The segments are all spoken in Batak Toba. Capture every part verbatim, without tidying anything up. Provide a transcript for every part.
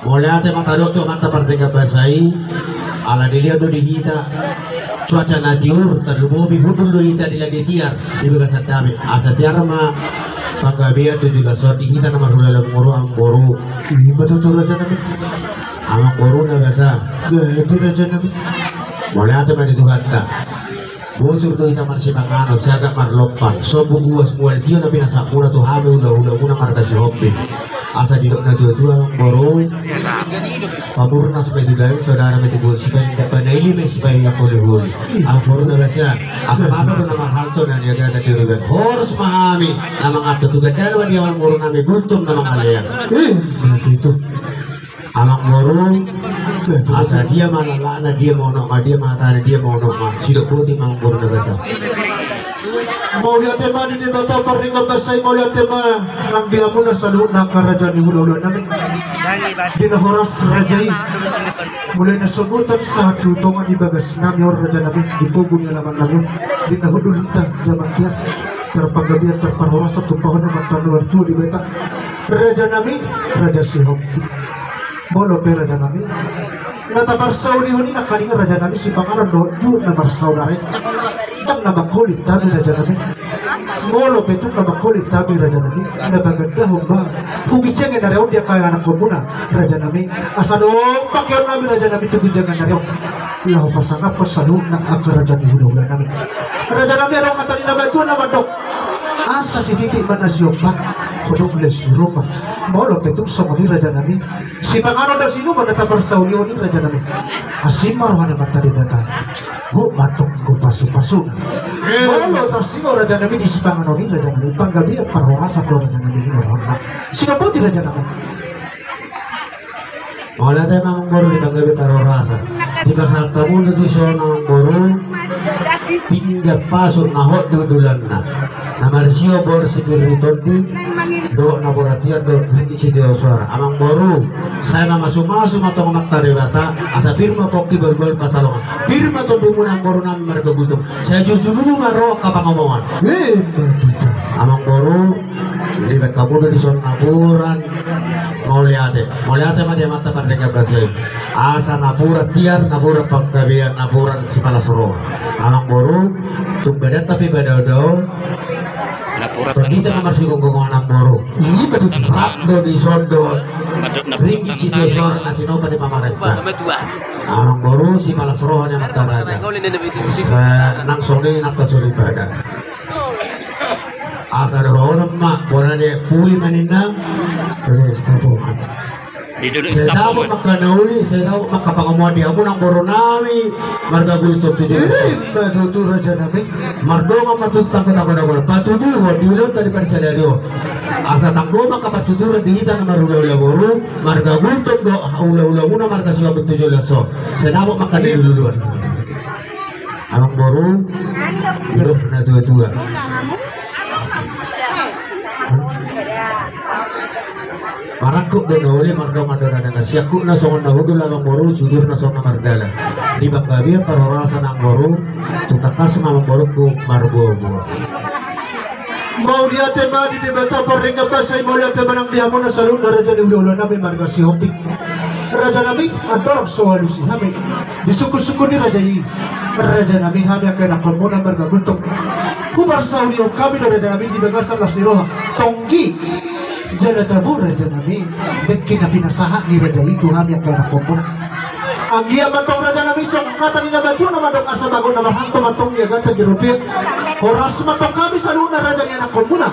Mauliate ma tadok tu amanta pardenggan basa i. Ala dilehon do di hita cuaca na tiur, tarlumobi hundul do hita di lage tiar di bagasan dame. Asa tiar ma panggabean tu joloan on di hita na marhulahula, amangboru, amangboru. Ima tutu, raja nami. Amangboru na basa. Gabe, raja nami. Mauliate ma di Tuhanta. Bujur do hita marsipanganon, sagat marlompan. Sombu, uas, mual tio na pinasahatmuna tu hami hulahulamuna marga Sihombing. Asa didok natuatua, amangboru, pamurnas ma i tu daging, saudara ma i tu bohi, sipaindak panaili ma i, sipaindak holiholi. Amangboru na basa. Asa hami do na marhalto na niagatan di robean. Horas ma hami na mangantusi, tu gandana ma di amangboru nami Gultom na mangalean. Eh, begitu. Amangboru, asa dia ma lalana, dia ma unokna, dia ma hatana, dia ma unokna. Sidok boti ma, amangboru na basa. Mauliate ma di Debata pardenggan basa i, mauliate ma nang di hamuna saluhutna angka raja ni hulahula nami. Di na horas raja i, mulai na sogot sahat tu tonga di bagas nami on, raja nami, di pogu ni alaman nami on, di na hundul hita jaman tiar, tarpanggabean, tarparhorasan, tumpahon ma tu na martua Debata. Raja nami, raja Sihombing. Molo pe, raja nami, na taparsaulihon i nangkaning, raja nami, sipanganon dohot juhut na marsaudara i, ndang na mangkolit hami, raja nami. Molo pe tung na mangkolit hami, raja nami, na pagandahon ma huginjangi na reon di angka ianakkonmuna, raja nami. Asa adong pangkeon nami, raja nami, tu ginjang na reon, laho pasangaphon saluhutna angka raja ni hulahula nami. Raja nami, adong hata ni na matua na mandok: Asa sititi ma na siompa, hudok les di rumah. Molo pe tung songon i, raja nami, sipanganon dohot sinuman na taparsaulihon i, raja nami, asi ma roha ni Amanta Debata, gok ma tonggo pasupasuna. Molo tarsio, raja nami, di sipanganon i, raja nami, panggabean parhorasan do, raja nami, di rohana. Sidok boti, raja nami. Mauliate ma, amangboru, di panggabean parhorasan. Dipasahat hamu do dison, amangboru, pinggan pasu na hot di hundulanna, na marsio borsi pir ni tondi, dohot napuran tiar dohot ringgit sitio soara. Amangboru, sai mamasumasu ma tong Amanta Debata, asa pir ma pongki, bahulbahul pansalongan. Pir ma tondimuna, amangboru nami, marga Gultom. Sai jurjurjuru ma ro angka pangomoan. Amangboru, dibahen hamu do dison napuran. Mauliate. Mauliate ma di Amanta pardenggan basa i. Asa napuran tiar, napuran panggabean, napuran sipalas roha. Amangboru, tung badanta pe badao-dao, tondinta na marsigomgoman, amangboru. Rap do dison dohot ringgit sitio soara na tinopa ni pamarenta. Amangboru, sipalas roha ni amanta raja. Nang songon i nang tacoli badan. Asa dohonon ma, bona de puli ma ninna. Sai dapot ma angka na uli, sai dapot ma angka pangomoan di hamu, amangboru nami, marga Gultom tu jolo. Ima tutu, raja nami. Mardongan ma tutu tanggo-tanggo na bona. Patuduhon di ulaonta di parsadarion. Asa tanggo ma angka partuturan di hita na marhulahula boru, marga Gultom dohot hulahulamuna marga Sihombing tu joloan on. Sai dapot ma angka na niluluan. Amangboru, didok natuatua. Marangkup do na uli, mardongan do na denggan. Siangkupna songon na hundul, amangboru, siudurna songon na mardalan. Di panggabean parhorasan, amangboru, tung tangkas ma, amangboru, marboaboa. Mauliate ma di Debata pardenggan basa i, mauliate ma nang di hamuna saluhutna raja ni hulahula nami marga Sihombing. Raja nami, andorang so alusi hami di sungkunsungkun ni raja i, raja nami, hami angka ianakkonmuna marga Gultom, huparsaulihon hami do, raja nami, di bagasan las ni roha, tonggi jala tabo, raja nami, dengke na pinasahat ni raja i tu hami angka ianakkonmuna. Anggiat ma tong, raja nami, songon hata ni na matua na mandok: Asa bagot na marhalto ma tong niagatan di robean. Horas ma tong hami saluhutna raja ni ianakkonmuna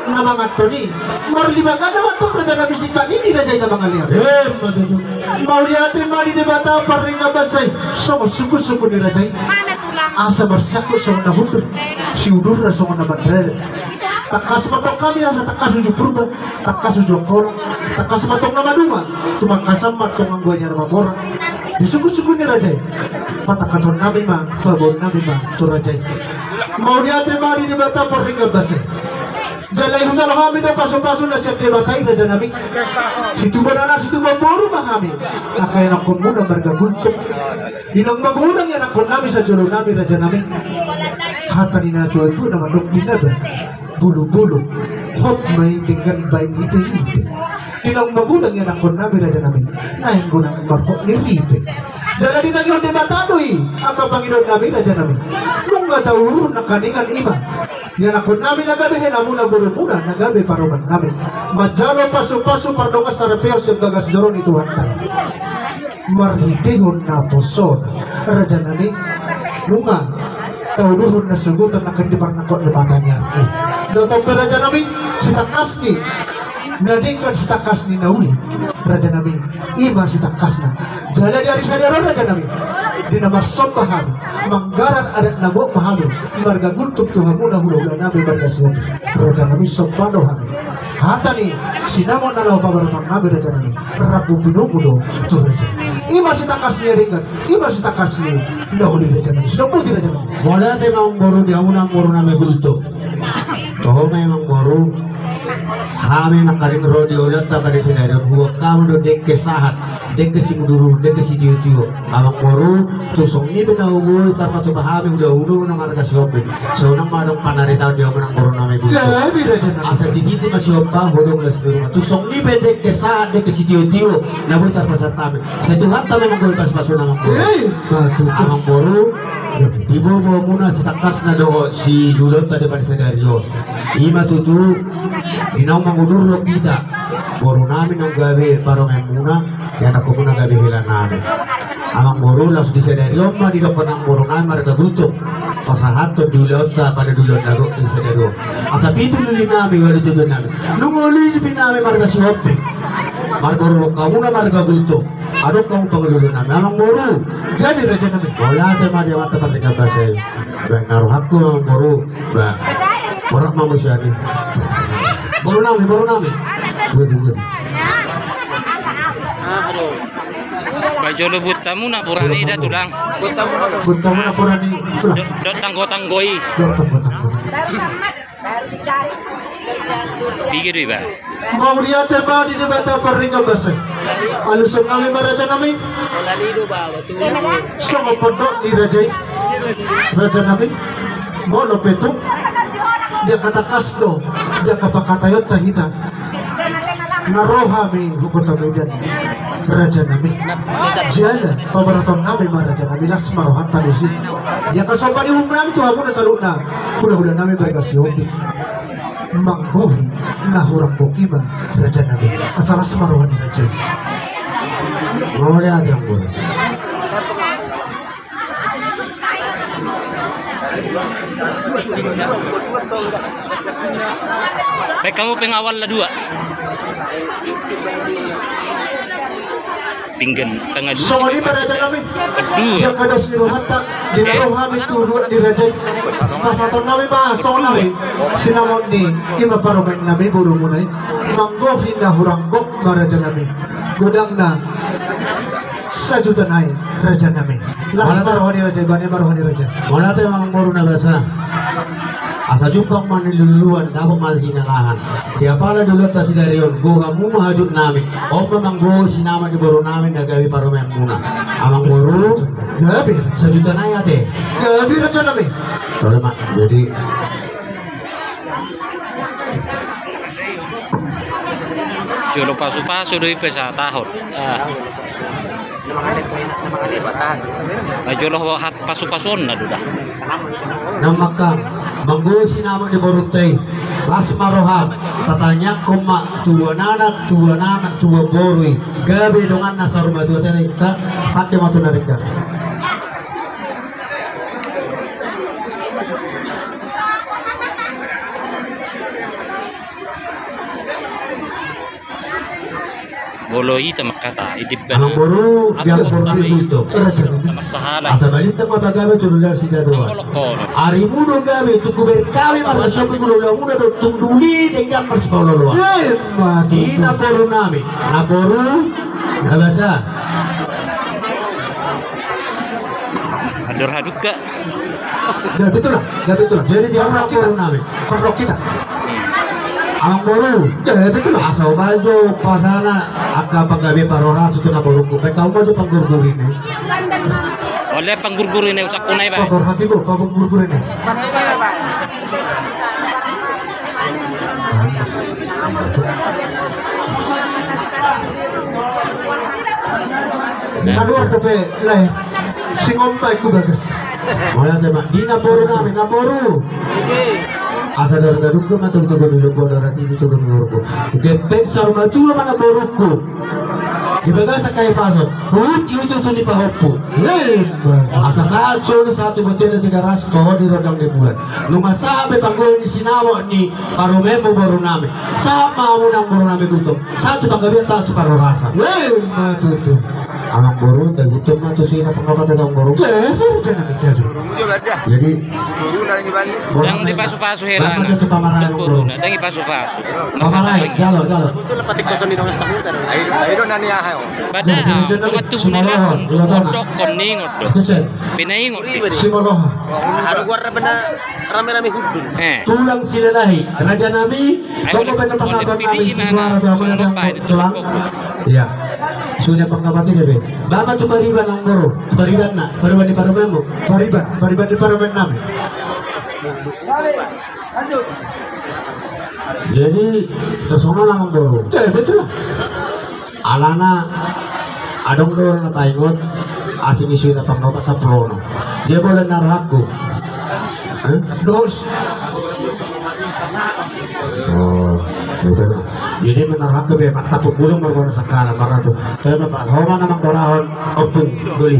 na manganhon i. Marlimaganda ma tong, raja nami, sipaindak ni raja i na mangalean. Ima tutu. Mauliate ma di Debata pardenggan basa i. Songon sungkunsungkun ni raja i, asa marsiangkup songon na hundul, siudurna songon na mardalan. Tangkas ma tong hami asa tangkas uju Purba, tangkas uju Angkola, tangkas ma tong na maduma, tumangkasan ma tong anggo anyar mamora. Di sungkunsungkun ni raja i, patangkashon nami ma, paboahon nami ma tu raja i. Mauliate ma di Debata pardenggan basa i. Jala ihujalo hami do pasupasu na sian Debata i, raja nami. Situbuan anak, situbuan boru ma hami, angka ianakkonmuna marga Gultom. Di naung magodang ianakkon nami sajolo nami, raja nami. Hata ni natuatua na mandok: Tinaba bulubulu, hot ma i denggan baen iteite. Di naung magodang ianakkonnami, rajanami, naeng godang marhot ni ripe. Jala ditangihon Debata do i angka pangidoannami, rajanami. Nunga tauduruhon nangkiningan i ma ianakkonnami na gabe helamuna, borumuna na gabe parumaennami, manjalo pasupasu pardongansaripeon sian bagas joro ni Tuhanta i. Marhitehon naposona, rajanami, nunga tauduruhon na sogot nangkin di parnangkok ni mata ni ari i. Dohot pe, rajanami, sitangkas ni na denggan, sitangkas ni na uli, rajanami, i ma sitangkasna. Jala di ari sadari on, rajanami, di na marsomba hami, manggarar adat na gok ma hami marga Gultom tu hamuna hulahulanami marga Sihombing, rajanami, somba do hami. Hata ni sinamot na laho paboahonon nami, rajanami, rambu pinomu do tu raja. I ma sitangkas ni na denggan, i ma sitangkas ni na uli, rajanami. Sidok boti, rajanami. Mauliate ma, amangboru, di hamuna amangborunami Gultom. Toho ma, amangboru, hami nangkaning ro di ulaonta pada sadari on, huboan hamu do dengke sahat, dengke simudurudur, dengke sitiotio. Amangboru, tu songon i pe na huboi tarpatupa hami hulahula na marga Sihombing. Sonang ma adong panaritaon di hamuna amangborunami Gultom. Asa titi ma siompa, hodong las di ruma. Tu songon i pe dengke sahat, dengke sitiotio na boi tarpasahat hami. Sai Tuhanta ma manggohi pasupasuna, amangboru. Amangboru, diboan hamuna sitangkasna dohot siulaonta di pada sadari on. I ma tutu, di naung mangudurhon hita borunami naung gabe parumaenmuna, ianakkonmuna gabe helanami. Amangboru, laos di sadari on ma didokkon amangborunami marga Gultom pasahathon di ulaonta pada ulaon na gok di sadari on. Asa pitu lilinami, ualu tujuannami, nunga uli nipinami marga Sihombing, marga, ro hamuna marga Gultom. Adong hamu pangidoannami, amangboru. Jadi, rajanami. Mauliate ma di amanta Pardenggan Basa i. Ba, na rohangku, amangboru. Ba, borat ma muse ari. Borunami, borunami. Dua, dua. Ba, jolo buat hamuna pura ni da, tulang. Buat hamuna pura ni, tulang. Dohot tanggotanggo i. Dohot tanggotanggo. Baru dicari. Piga do iba? Mauliate ma di Debata Pardenggan Basa i. Alusonnami ma, rajanami. Songon pandok ni raja i, rajanami. Molo pe tung di angka tangkas do, di angka pangkataionta hita na ro hami hu Kota Medan, rajanami. Jala paboahonon nami ma, rajanami, las ma rohanta disi. Di angka somba ni uhum nami tu hamuna saluhutna hulahulanami marga Sihombing, manggohi na hurang gok i ma, rajanami. Asa las ma roha ni raja i. Mauliate, amangboru. Baik, kamu pengawal la dua. Pinggan tangah dua. Songon i ma, rajanami. Aduh. Di angka dos ni rohanta, di na ro hami tu ruas ni raja i. Pasahatonnami ma songon i sinamot ni, i ma parumaennami, borumuna i. Manggohi na hurang gok ma, rajanami. Godangna sajuta nai, rajanami. Las ma roha ni raja i, bane ma roha ni raja i. Mauliate ma, amangboru na basa. Asa jumpang ma na niluluan, dapot ma na jinalahan. Di apala di ulaonta sadari on, gok hamu ma hajutnami. On ma manggohi sinamot ni borunami na gabe parumaenmuna. Amangboru. Gabe. Sajuta nai ate. Gabe, rajanami. Tole ma. Jadi, jolo pasupasu do i pe satahon. Ah. Na jolo hat pasupasuonna do da. Nang mangka, manggohi sinamot ni borunta i. Las ma roham. Tatangiangkon ma tu anak, tu anak, tu boru i. Gabe donganna saur matua, tene ka, pake ma tu na denggan. Molo hita mangkata, i dibana. Amangboru, di amangboru tama i. Tama sahala. Asa balintang ma pagabe tu dula sidadoan. Anggo lokon. Arimu do gabe, tu kuber kami marga Sihombing, hulahulamuna do tung duli denggan marsipaolooloan. Ima tutu. Di na borunami, na boru na basa. Ador haduk ka. Gabe tulang, gabe tulang. Jadi di amangboru nami. Parrok hita. Amangboru. Gabe tulang. Asa ubajo pasana angka panggabe parhorasan tu na borungku. Baen hamu ma jo panggurguri ni. Oleh panggurguri ni, usak punai, Pak. Panggur hati, Bu, panggurguri ni. Amangboru. Kaluar dope lae. Singompa ikku bagas. Mauliate ma di namboru nami, namboru. Asa daro gadukku ma tongtong di lombo darat ini tongtong di lombo. Gepeng saur matua ma namborungku. Di bagasan hahipason. Huhut iututu ni pahompu. Asa sahat solu satu botiana tiga ras toho di rondang ni bulan. Nunga sahat be panggohi ni sinamot ni parumaenmu boru nami. Sahat ma hamu namboru nami gutong. Sahat tu panggabean taat tu parhorasan. Ima tutu. Amangboru, taihutton ma tu si na pengapat amangboru. Jadi, ndang dipasupasu hela na. Ndang dipasupasu. Pamarai, jalo, jalo. Betul, patik kosong di dongan sahutan. Ayo, ayo, nani aha. Padahal pengetuhon ni na, ondok, ondok, kon ningot do. Pinaingot. Simoloha. Aduh, gua rame na, rame-rame hudun. Tulang Silalahi, raja nami. Tonggo pe na pasahaton nami si suara tu amang na tulang. Iya. Sudah pengapat ini be. Bapa tu pariban amangboru. Pariban na, pariban di parumaenmu. Pariban, pariban di parumaen nami. Jadi sasongon amangboru. Eh, betul. Alana adong do na taingot. Asing isi na pangawa saplono. Dia boleh narhaku. Dos. Oh, gitu. Jadi menarhak ke be, mata pembulung margona sakala maratu. Saya bapak homa na manggorahon opung guli.